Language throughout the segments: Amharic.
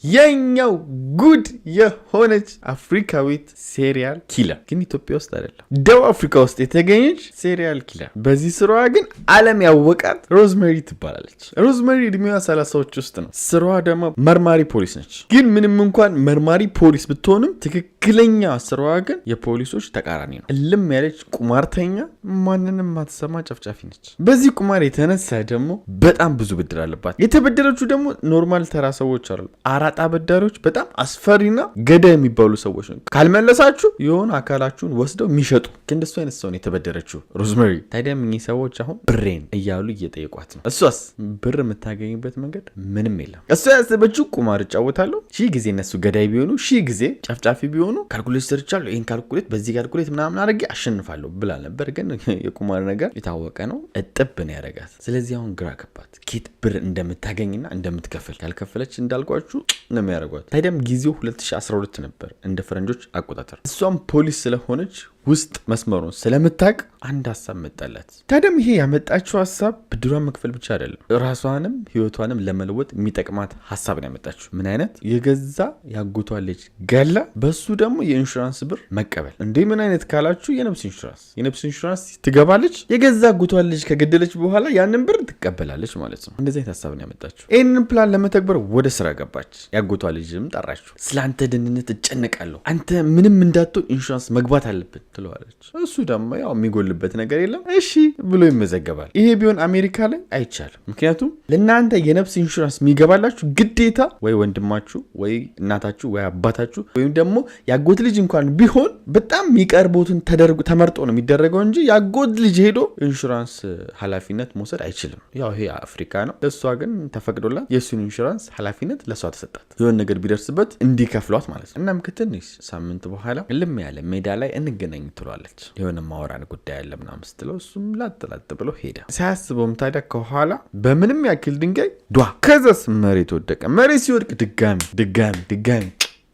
የኛው ጉድ የሆነች አፍሪካዊት serial killer፣ ግን ኢትዮጵያ ውስጥ አይደለም፣ ደቡብ አፍሪካ ውስጥ የተገኘች serial killer። በዚህ ስራዋ ግን ዓለም ያወቃት ሮዝመሪ ትባላለች። ሮዝመሪ እድሜዋ 30ዎች ውስጥ ነው። ስራዋ ደግሞ መርማሪ ፖሊስ ነች። ግን ምንም እንኳን መርማሪ ፖሊስ ብትሆንም ትክክለኛ ስራዋ ግን የፖሊሶች ተቃራኒ ነው። እልም ያለች ቁማርተኛ፣ ማንንም ማትሰማ ጨፍጫፊ ነች። በዚህ ቁማር የተነሳ ደግሞ በጣም ብዙ ብድር አለባት። የተበደረችው ደግሞ normal ተራ ሰዎች አሉ፣ አራጣ አበዳሪዎች፣ በጣም አስፈሪና ገዳይ የሚባሉ ሰዎች ነው። ካልመለሳችሁ የሆነ አካላችሁን ወስደው የሚሸጡ ከእንደሱ አይነት ሰው ነው የተበደረችው ሮዝመሪ። ታዲያም እኚህ ሰዎች አሁን ብሬን እያሉ እየጠየቋት ነው። እሷስ ብር የምታገኝበት መንገድ ምንም የለም። እሷ ያሰበችው ቁማር እጫወታለሁ፣ ሺህ ጊዜ እነሱ ገዳይ ቢሆኑ፣ ሺህ ጊዜ ጨፍጫፊ ቢሆኑ calculate ሰርቻለሁ፣ ይህን calculate በዚህ calculate ምናምን አድርጌ አሸንፋለሁ ብላ ነበር። ግን የቁማር ነገር የታወቀ ነው፣ እጥብ ነው ያደረጋት። ስለዚህ አሁን ግራ ገባት፣ ኬት ብር እንደምታገኝና እንደምትከፍል። ካልከፈለች እንዳልኳችሁ ነው የሚያደርጓት። ታዲያም ጊዜው 2012 ነበር እንደ ፈረንጆች አቆጣጠር። እሷም ፖሊስ ስለሆነች ውስጥ መስመሩን ስለምታውቅ አንድ ሀሳብ መጣላት። ታዲያም ይሄ ያመጣችው ሀሳብ ብድሯን መክፈል ብቻ አይደለም፣ ራሷንም ህይወቷንም ለመለወጥ የሚጠቅማት ሀሳብ ነው ያመጣችው። ምን አይነት? የገዛ ያጎቷ ልጅ ገላ በሱ ደግሞ የኢንሹራንስ ብር መቀበል። እንዴ፣ ምን አይነት ካላችሁ የነፍስ ኢንሹራንስ፣ የነፍስ ኢንሹራንስ ትገባለች። የገዛ አጎቷ ልጅ ከገደለች በኋላ ያንን ብር ትቀበላለች ማለት ነው። እንደዚህ አይነት ሀሳብ ነው ያመጣችው። ይህንን ፕላን ለመተግበር ወደ ስራ ገባች። ያጎቷ ልጅም ጠራችው። ስለ አንተ ደህንነት እጨነቃለሁ፣ አንተ ምንም እንዳትሆን ኢንሹራንስ መግባት አለብን ትለዋለች። እሱ ደግሞ ያው የሚጎልበት ነገር የለም፣ እሺ ብሎ ይመዘገባል። ይሄ ቢሆን አሜሪካ ላይ አይቻልም። ምክንያቱም ለእናንተ የነፍስ ኢንሹራንስ የሚገባላችሁ ግዴታ ወይ ወንድማችሁ ወይ እናታችሁ ወይ አባታችሁ ወይም ደግሞ ያጎት ልጅ እንኳን ቢሆን በጣም የሚቀርቡትን ተደርጎ ተመርጦ ነው የሚደረገው እንጂ ያጎት ልጅ ሄዶ ኢንሹራንስ ኃላፊነት መውሰድ አይችልም። ያው ይሄ አፍሪካ ነው። ለእሷ ግን ተፈቅዶላት የእሱን ኢንሹራንስ ኃላፊነት ለእሷ ተሰጣት። የሆነ ነገር ቢደርስበት እንዲከፍሏት ማለት ነው። እናም ከትንሽ ሳምንት በኋላ እልም ያለ ሜዳ ላይ እንገናኝ ትሏለች። የሆነ ማወራን ጉዳይ አለ ምናምን ስትለው እሱም ላጥ ላጥ ብሎ ሄደ። ሳያስበውም ታዲያ ከኋላ በምንም ያክል ድንጋይ ዷ፣ ከዛስ መሬት ወደቀ። መሬት ሲወድቅ ድጋሚ ድጋሚ ድጋሚ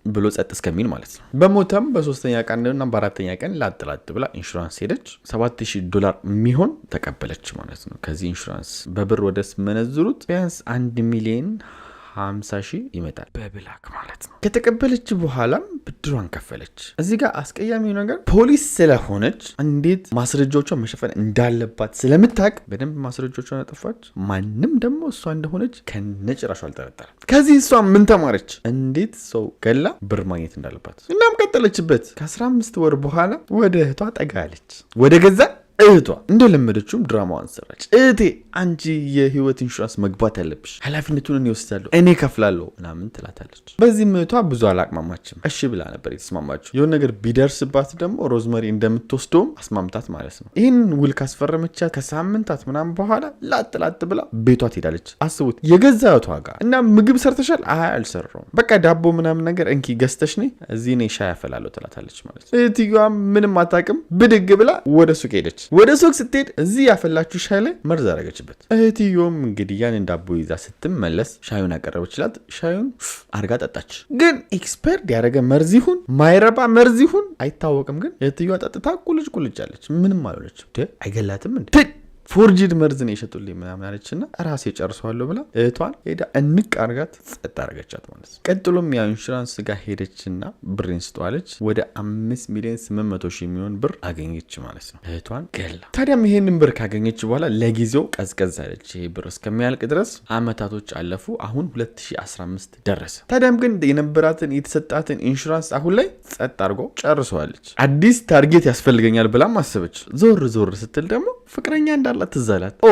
ብሎ ጸጥ እስከሚል ማለት ነው። በሞተም በሶስተኛ ቀን እና በአራተኛ ቀን ላጥ ላጥ ብላ ኢንሹራንስ ሄደች። $7000 የሚሆን ተቀበለች ማለት ነው። ከዚህ ኢንሹራንስ በብር ወደ ስመነዝሩት ቢያንስ 1,050,000 ይመጣል በ black ማለት ነው። ከተቀበለች በኋላም ብድሯን ከፈለች። እዚህ ጋር አስቀያሚው ነገር ፖሊስ ስለሆነች እንዴት ማስረጃዎቿን መሸፈን እንዳለባት ስለምታውቅ በደንብ ማስረጃዎቿን አጠፋች። ማንም ደግሞ እሷ እንደሆነች ከነጭራሹ አልጠረጠረም። ከዚህ እሷ ምን ተማረች? እንዴት ሰው ገላ ብር ማግኘት እንዳለባት። እናም ቀጠለችበት። ከ15 ወር በኋላ ወደ እህቷ ጠጋ አለች። ወደ ገዛ እህቷ እንደለመደችውም ድራማዋን ሰራች። እህቴ፣ አንቺ የህይወት ኢንሹራንስ መግባት ያለብሽ፣ ኃላፊነቱን እኔ ወስዳለሁ፣ እኔ ከፍላለሁ ምናምን ትላታለች። በዚህም እህቷ ብዙ አላቅማማችም። እሺ ብላ ነበር የተስማማችው። የሆነ ነገር ቢደርስባት ደግሞ ሮዝመሪ እንደምትወስደውም አስማምታት ማለት ነው። ይህን ውል ካስፈረመቻት ከሳምንታት ምናምን በኋላ ላጥ ላጥ ብላ ቤቷ ትሄዳለች። አስቡት፣ የገዛ እህቷ ጋር። እና ምግብ ሰርተሻል? አይ፣ አልሰራሁም። በቃ ዳቦ ምናምን ነገር እንኪ ገዝተሽ ነይ፣ እዚህ እኔ ሻይ አፈላለሁ ትላታለች ማለት ነው። እህትየዋ ምንም አታውቅም። ብድግ ብላ ወደ ሱቅ ሄደች። ወደ ሱቅ ስትሄድ እዚህ ያፈላችው ሻይ ላይ መርዝ አደረገችበት። እህትዮም እንግዲህ ያንን ዳቦ ይዛ ስትመለስ ሻዩን አቀረበችላት። ሻዩን አርጋ ጠጣች። ግን expired ያደረገ መርዝ ይሁን ማይረባ መርዝ ይሁን አይታወቅም። ግን እህትዮዋ ጠጥታ ቁልጭ ቁልጭ አለች። ምንም አልሆነች። አይገላትም እንዴ? Forged መርዝ ነው የሸጡልኝ ምናምን አለችና ራሴ ጨርሰዋለሁ ብላ እህቷን ሄዳ እንቅ አርጋት ጸጥ አረገቻት ማለት ነው። ቀጥሎም ያው ኢንሹራንስ ጋር ሄደችና ብሬን ስጠዋለች። ወደ 5,800,000 የሚሆን ብር አገኘች ማለት ነው እህቷን ገላ። ታዲያም ይሄንን ብር ካገኘች በኋላ ለጊዜው ቀዝቀዝ አለች። ይሄ ብር እስከሚያልቅ ድረስ አመታቶች አለፉ። አሁን 2015 ደረሰ። ታዲያም ግን የነበራትን የተሰጣትን ኢንሹራንስ አሁን ላይ ጸጥ አድርጎ ጨርሰዋለች። አዲስ target ያስፈልገኛል ብላም አሰበች። ዞር ዞር ስትል ደግሞ ፍቅረኛ እንዳላት ትዝ አላት። ኦ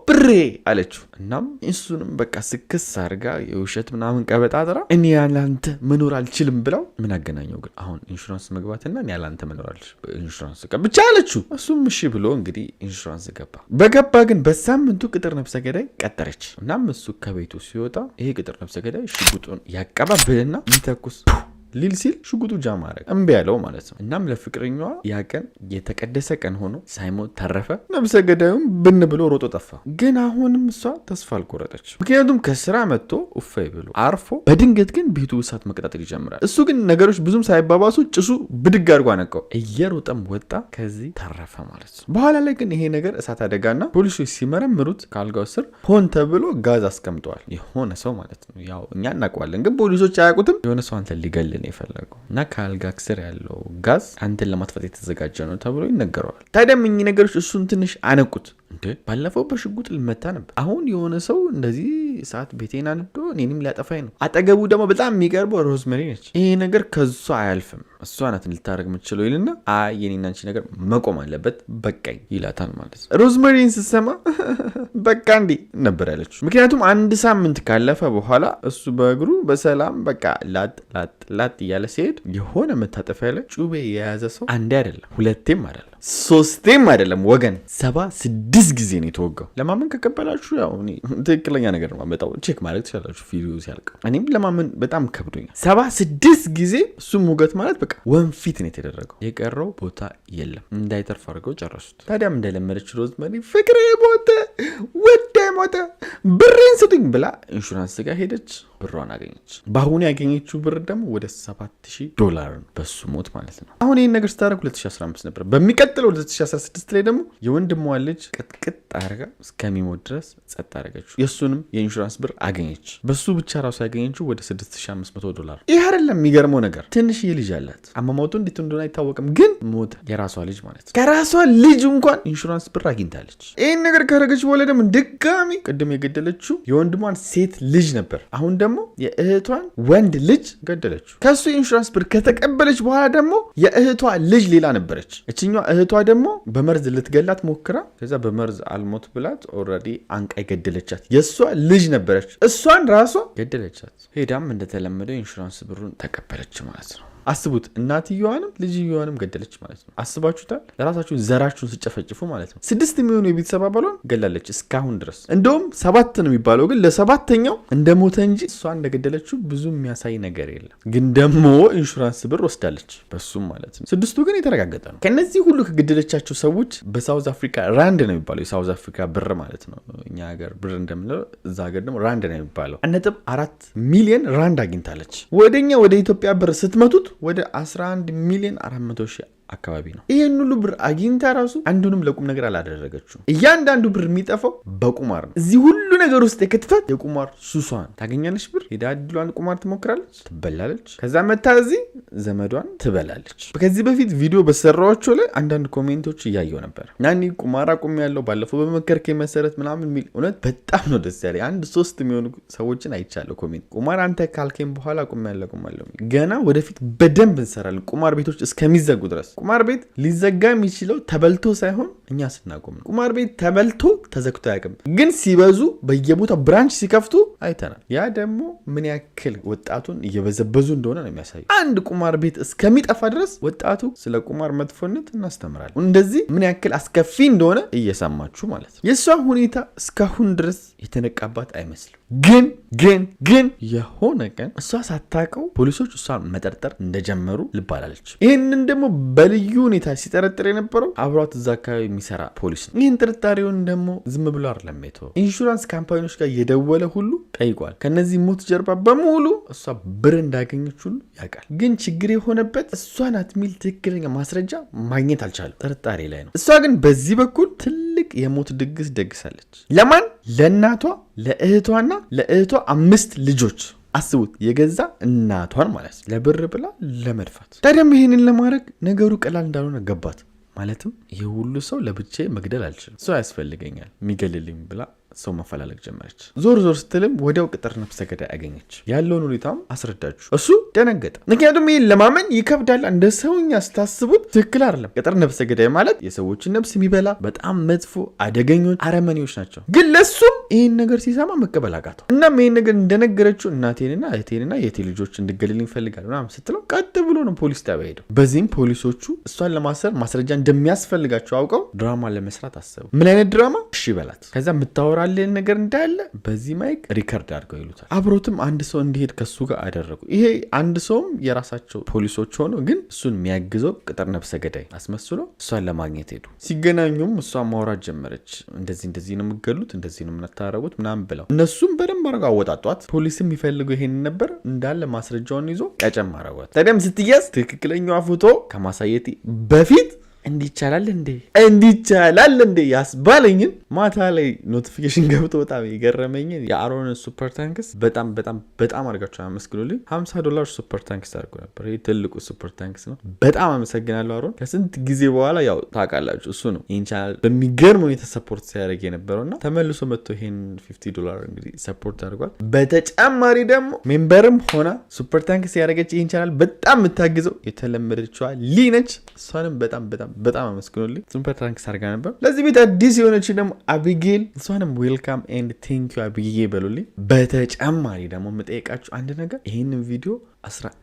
ብሬ አለችው። እናም እሱንም በቃ ስክስ አድርጋ የውሸት ምናምን ቀበጣጥራ እኔ ያላንተ መኖር አልችልም ብለው፣ ምን አገናኘው ግን አሁን ኢንሹራንስ መግባትና እኔ ያላንተ መኖር አልችልም፣ ኢንሹራንስ ብቻ አለችው። እሱም እሺ ብሎ እንግዲህ ኢንሹራንስ ገባ። በገባ ግን በሳምንቱ ቅጥር ነፍሰ ገዳይ ቀጠረች። እናም እሱ ከቤቱ ሲወጣ ይሄ ቅጥር ነፍሰ ገዳይ ሽጉጡን ያቀባብልና የሚተኩስ ሊል ሲል ሽጉጡ jam አረገ፣ እምቢ ያለው ማለት ነው። እናም ለፍቅረኛዋ ያ ቀን የተቀደሰ ቀን ሆኖ ሳይሞት ተረፈ። ነብሰ ገዳዩም ብን ብሎ ሮጦ ጠፋ። ግን አሁንም እሷ ተስፋ አልቆረጠች። ምክንያቱም ከስራ መጥቶ እፎይ ብሎ አርፎ በድንገት ግን ቤቱ እሳት መቀጣጠል ይጀምራል። እሱ ግን ነገሮች ብዙም ሳይባባሱ ጭሱ ብድግ አድርጎ አነቀው። እየሮጠም ወጣ። ከዚህ ተረፈ ማለት ነው። በኋላ ላይ ግን ይሄ ነገር እሳት አደጋና ፖሊሶች ሲመረምሩት ከአልጋው ስር ሆን ተብሎ ጋዝ አስቀምጠዋል። የሆነ ሰው ማለት ነው። ያው እኛ እናውቀዋለን፣ ግን ፖሊሶች አያውቁትም። የሆነ ሰው አንተን ሊገል ነው የፈለገው እና ከአልጋ ስር ያለው ጋዝ አንተን ለማጥፋት የተዘጋጀ ነው ተብሎ ይነገረዋል። ታዲያም እኚህ ነገሮች እሱን ትንሽ አነቁት። እንዴ፣ ባለፈው በሽጉጥ ልመታ ነበር። አሁን የሆነ ሰው እንደዚህ እሳት ቤቴን አንዶ እኔንም ሊያጠፋኝ ነው። አጠገቡ ደግሞ በጣም የሚቀርበው ሮዝመሪ ነች። ይሄ ነገር ከሷ አያልፍም፣ እሷ ናት ልታደርግ የምትችለው ይልና አይ፣ የኔና አንቺ ነገር መቆም አለበት፣ በቃኝ ይላታል ማለት ነው። ሮዝመሪን ስትሰማ በቃ እንዴ ነበር ያለችው። ምክንያቱም አንድ ሳምንት ካለፈ በኋላ እሱ በእግሩ በሰላም በቃ ላጥ ላጥ ላጥ እያለ ሲሄድ የሆነ መታጠፊያ ላይ ጩቤ የያዘ ሰው አንዴ አይደለም፣ ሁለቴም አይደለም፣ ሶስቴም አይደለም ወገን፣ 76 ጊዜ ነው የተወጋው። ለማመን ከከበዳችሁ ያው እኔ ትክክለኛ ነገር ነው የማመጣው፣ check ማድረግ ትችላላችሁ ቪዲዮ ሲያልቅ። እኔም ለማመን በጣም ከብዶኛል። 76 ጊዜ እሱም ውገት ማለት በቃ ወንፊት ነው የተደረገው። የቀረው ቦታ የለም፣ እንዳይተርፍ አድርገው ጨረሱት። ታዲያም እንደለመደች ሮዝመሪ ፍቅሬ ሞተ፣ ወደ ሞተ፣ ብሬን ስጡኝ ብላ ኢንሹራንስ ጋር ሄደች። ብሯን አገኘች። በአሁኑ ያገኘችው ብር ደግሞ ወደ 7000 ዶላር ነው፣ በሱ ሞት ማለት ነው። አሁን ይህን ነገር ስታደርግ 2015 ነበር። በሚቀጥለው 2016 ላይ ደግሞ የወንድሟ ልጅ ቅጥቅጥ አድርጋ እስከሚሞት ድረስ ጸጥ አደረገችው። የእሱንም የኢንሹራንስ ብር አገኘች። በሱ ብቻ ራሱ ያገኘችው ወደ 6500 ዶላር። ይህ አይደለም የሚገርመው ነገር፣ ትንሽዬ ልጅ አላት። አሟሟቱ እንዴት እንደሆነ አይታወቅም፣ ግን ሞተ። የራሷ ልጅ ማለት ነው። ከራሷ ልጅ እንኳን ኢንሹራንስ ብር አግኝታለች። ይህን ነገር ካደረገች በኋላ ደግሞ ድጋሚ ቅድም የገደለችው የወንድሟን ሴት ልጅ ነበር። አሁን ደግሞ የእህቷን ወንድ ልጅ ገደለችው። ከእሱ የኢንሹራንስ ብር ከተቀበለች በኋላ ደግሞ የእህቷ ልጅ ሌላ ነበረች። እችኛዋ እህቷ ደግሞ በመርዝ ልትገላት ሞክራ ከዛ በመርዝ አልሞት ብላት already አንቃ የገደለቻት የእሷ ልጅ ነበረች። እሷን ራሷ ገደለቻት። ሄዳም እንደተለመደው ኢንሹራንስ ብሩን ተቀበለች ማለት ነው። አስቡት፣ እናትየዋንም ልጅየዋንም ገደለች ማለት ነው። አስባችሁታል? ለራሳችሁ ዘራችሁን ስጨፈጭፉ ማለት ነው። ስድስት የሚሆኑ የቤተሰብ አባሏን ገላለች እስካሁን ድረስ። እንደውም ሰባት ነው የሚባለው፣ ግን ለሰባተኛው እንደሞተ እንጂ እሷ እንደገደለችው ብዙ የሚያሳይ ነገር የለም። ግን ደግሞ ኢንሹራንስ ብር ወስዳለች በሱም ማለት ነው። ስድስቱ ግን የተረጋገጠ ነው። ከነዚህ ሁሉ ከገደለቻቸው ሰዎች በ South Africa ራንድ ነው የሚባለው፣ የ South Africa ብር ማለት ነው። እኛ ሀገር ብር እንደምንለው እዛ ሀገር ደግሞ ራንድ ነው የሚባለው። 1.4 ሚሊዮን ራንድ አግኝታለች። ወደኛ ወደ ኢትዮጵያ ብር ስትመቱት ወደ 11 ሚሊዮን 400 ሺህ አካባቢ ነው። ይህን ሁሉ ብር አግኝታ ራሱ አንዱንም ለቁም ነገር አላደረገችው። እያንዳንዱ ብር የሚጠፋው በቁማር ነው። እዚህ ሁሉ ነገር ውስጥ የከተታት የቁማር ሱሷ ነው። ታገኛለች ብር፣ ሄዳ እድሏን ቁማር ትሞክራለች፣ ትበላለች። ከዛ መታ እዚህ ዘመዷን ትበላለች። ከዚህ በፊት ቪዲዮ በሰራኋቸው ላይ አንዳንድ comment ኦች እያየው ነበር። ናኒ ቁማር አቁሜያለሁ ባለፈው በመከርከኝ መሰረት ምናምን የሚል፣ እውነት በጣም ነው ደስ ያለኝ። አንድ ሶስት የሚሆኑ ሰዎችን አይቻለሁ comment፣ ቁማር አንተ ካልከኝ በኋላ አቁሜያለሁ አቁሜያለሁ። ገና ወደፊት በደንብ እንሰራለን ቁማር ቤቶች እስከሚዘጉ ድረስ። ቁማር ቤት ሊዘጋ የሚችለው ተበልቶ ሳይሆን እኛ ስናቆም ነው። ቁማር ቤት ተበልቶ ተዘግቶ አያውቅም። ግን ሲበዙ በየቦታው branch ሲከፍቱ አይተናል። ያ ደግሞ ምን ያክል ወጣቱን እየበዘበዙ እንደሆነ ነው የሚያሳየው። አንድ ቁማር ቤት እስከሚጠፋ ድረስ ወጣቱ ስለ ቁማር መጥፎነት እናስተምራለን። እንደዚህ ምን ያክል አስከፊ እንደሆነ እየሰማችሁ ማለት ነው። የእሷ ሁኔታ እስካሁን ድረስ የተነቃባት አይመስልም። ግን ግን ግን የሆነ ቀን እሷ ሳታውቀው ፖሊሶች እሷን መጠርጠር እንደጀመሩ ልብ አላለች። ይህንን ደግሞ በልዩ ሁኔታ ሲጠረጥር የነበረው አብሯት እዛ አካባቢ የሚሰራ ፖሊስ ነው። ይህን ጥርጣሬውን ደግሞ ዝም ብሎ አይደለም የተወው። ኢንሹራንስ company ዎች ጋር እየደወለ ሁሉ ጠይቋል። ከነዚህ ሞት ጀርባ በሙሉ እሷ ብር እንዳገኘች ሁሉ ያውቃል። ግን ችግር የሆነበት እሷ ናት የሚል ትክክለኛ ማስረጃ ማግኘት አልቻለም። ጥርጣሬ ላይ ነው። እሷ ግን በዚህ በኩል ትልቅ የሞት ድግስ ደግሳለች። ለማን? ለእናቷ፣ ለእህቷና ለእህቷ አምስት ልጆች። አስቡት፣ የገዛ እናቷን ማለት ነው፣ ለብር ብላ ለመድፋት። ታዲያም ይህንን ለማድረግ ነገሩ ቀላል እንዳልሆነ ገባት። ማለትም ይህ ሁሉ ሰው ለብቻዬ መግደል አልችልም፣ ሰው ያስፈልገኛል የሚገልልኝ ብላ ሰው መፈላለግ ጀመረች። ዞር ዞር ስትልም ወዲያው ቅጥር ነፍሰ ገዳይ አገኘች። ያለውን ሁኔታም አስረዳችው። እሱ ደነገጠ። ምክንያቱም ይህን ለማመን ይከብዳል። እንደ ሰውኛ ስታስቡት ትክክል አይደለም። ቅጥር ነፍሰ ገዳይ ማለት የሰዎችን ነፍስ የሚበላ በጣም መጥፎ አደገኞች አረመኔዎች ናቸው። ግን ለሱም ይህን ነገር ሲሰማ መቀበል አቃተው። እናም ይህን ነገር እንደነገረችው እናቴንና እህቴንና የእህቴ ልጆች እንድገልልኝ ይፈልጋል ምናምን ስትለው ቀጥ ብሎ ነው ፖሊስ ጣቢያ ሄደው። በዚህም ፖሊሶቹ እሷን ለማሰር ማስረጃ እንደሚያስፈልጋቸው አውቀው ድራማ ለመስራት አሰቡ። ምን አይነት ድራማ? እሺ በላት። ከዛ የምታወራ የሚያወራልን ነገር እንዳለ በዚህ mic record አድርገው ይሉታል። አብሮትም አንድ ሰው እንዲሄድ ከሱ ጋር አደረጉ። ይሄ አንድ ሰውም የራሳቸው ፖሊሶች ሆኖ ግን እሱን የሚያግዘው ቅጥር ነፍሰ ገዳይ አስመስሎ እሷን ለማግኘት ሄዱ። ሲገናኙም እሷ ማውራት ጀመረች። እንደዚህ እንደዚህ ነው የምገሉት፣ እንደዚህ ነው የምታረጉት ምናምን ብለው እነሱም በደንብ አድርገው አወጣጧት። ፖሊስም የሚፈልገው ይሄን ነበር። እንዳለ ማስረጃውን ይዞ ቀጨም አረጓት። ታዲያም ስትያዝ ትክክለኛዋ ፎቶ ከማሳየት በፊት እንዲህ ይቻላል እንዴ፣ እንዲህ ይቻላል እንዴ ያስባለኝን፣ ማታ ላይ notification ገብቶ በጣም የገረመኝን የአሮን super thanks በጣም በጣም በጣም አድርጋችሁ አመስግኑልኝ። 50 ዶላር super thanks አድርጎ ነበር። ይህ ትልቁ super thanks ነው። በጣም አመሰግናለሁ አሮን። ከስንት ጊዜ በኋላ፣ ያው ታውቃላችሁ፣ እሱ ነው ይህን ቻናል በሚገርም ሁኔታ support ሲያደርግ የነበረው እና ተመልሶ መጥቶ ይሄን 50 ዶላር እንግዲህ support አድርጓል። በተጨማሪ ደግሞ member ም ሆና super thanks ያደረገች፣ ይህን ቻናል በጣም የምታግዘው የተለመደችዋ ሊ ነች። እሷንም በጣም በጣም በጣም አመስግኑልኝ። Super thanks አድርጋ ነበር። ለዚህ ቤት አዲስ የሆነች ደግሞ አቢጌል፣ እሷንም welcome and thank you አቢጌ በሉልኝ። በተጨማሪ ደግሞ የምጠይቃችሁ አንድ ነገር፣ ይህንን ቪዲዮ 11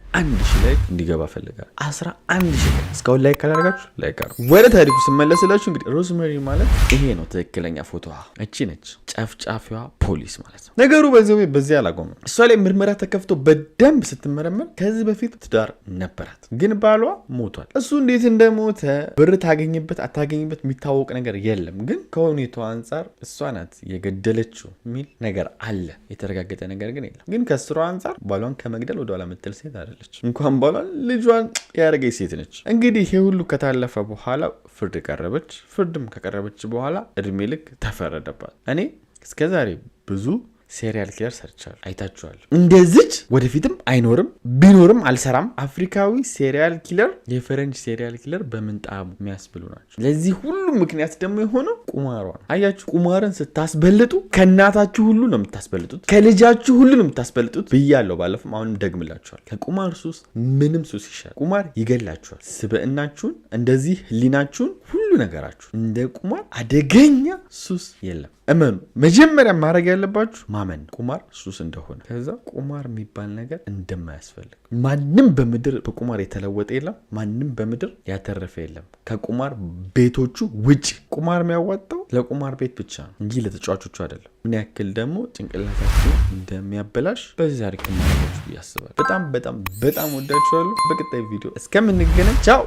ሺህ like እንዲገባ ፈልጋለሁ። 11 ሺህ like። እስካሁን like ካላደረጋችሁ like አድርጉ። ወደ ታሪኩ ስመለስላችሁ እንግዲህ ሮዝመሪ ማለት ይሄ ነው ትክክለኛ ፎቶዋ። እቺ ነች ጨፍጫፊዋ ፖሊስ ማለት ነው። ነገሩ በዚህ በዚህ አላቆመም። እሷ ላይ ምርመራ ተከፍቶ በደንብ ስትመረመር ከዚህ በፊት ትዳር ነበራት፣ ግን ባሏ ሞቷል። እሱ እንዴት እንደሞተ፣ ብር ታገኝበት አታገኝበት የሚታወቅ ነገር የለም። ግን ከሁኔታው አንጻር እሷ ናት የገደለችው የሚል ነገር አለ። የተረጋገጠ ነገር ግን የለም። ግን ከስሯ አንጻር ባሏን ከመግደል ወደኋላ የምትል ሴት አይደለች። እንኳን ባሏን ልጇን ያደረገች ሴት ነች። እንግዲህ ይሄ ሁሉ ከታለፈ በኋላ ፍርድ ቀረበች። ፍርድም ከቀረበች በኋላ እድሜ ልክ ተፈረደባት። እኔ እስከዛሬ ብዙ serial killer ሰርቻለሁ፣ አይታችኋል። እንደዚች ወደፊትም አይኖርም፣ ቢኖርም አልሰራም። አፍሪካዊ serial killer፣ የፈረንጅ serial killer በምንጣሙ የሚያስብሉ ናቸው። ለዚህ ሁሉ ምክንያት ደግሞ የሆነው ቁማሯ ነው። አያችሁ፣ ቁማርን ስታስበልጡ ከእናታችሁ ሁሉ ነው የምታስበልጡት፣ ከልጃችሁ ሁሉ ነው የምታስበልጡት ብያለሁ ባለፈም፣ አሁንም ደግምላችኋል። ከቁማር ሱስ ምንም ሱስ ይሻል። ቁማር ይገላችኋል። ስብዕናችሁን፣ እንደዚህ ህሊናችሁን፣ ሁሉ ነገራችሁ። እንደ ቁማር አደገኛ ሱስ የለም። እመኑ። መጀመሪያ ማድረግ ያለባችሁ ማመን ቁማር ሱስ እንደሆነ፣ ከዛ ቁማር የሚባል ነገር እንደማያስፈልግ። ማንም በምድር በቁማር የተለወጠ የለም። ማንም በምድር ያተረፈ የለም ከቁማር ቤቶቹ ውጭ። ቁማር የሚያዋጣው ለቁማር ቤት ብቻ ነው እንጂ ለተጫዋቾቹ አይደለም። ምን ያክል ደግሞ ጭንቅላታችሁ እንደሚያበላሽ በዚህ ታሪክ ትማራላችሁ ብዬ አስባለሁ። በጣም በጣም በጣም ወዳችኋለሁ። በቀጣይ ቪዲዮ እስከምንገናኝ ቻው።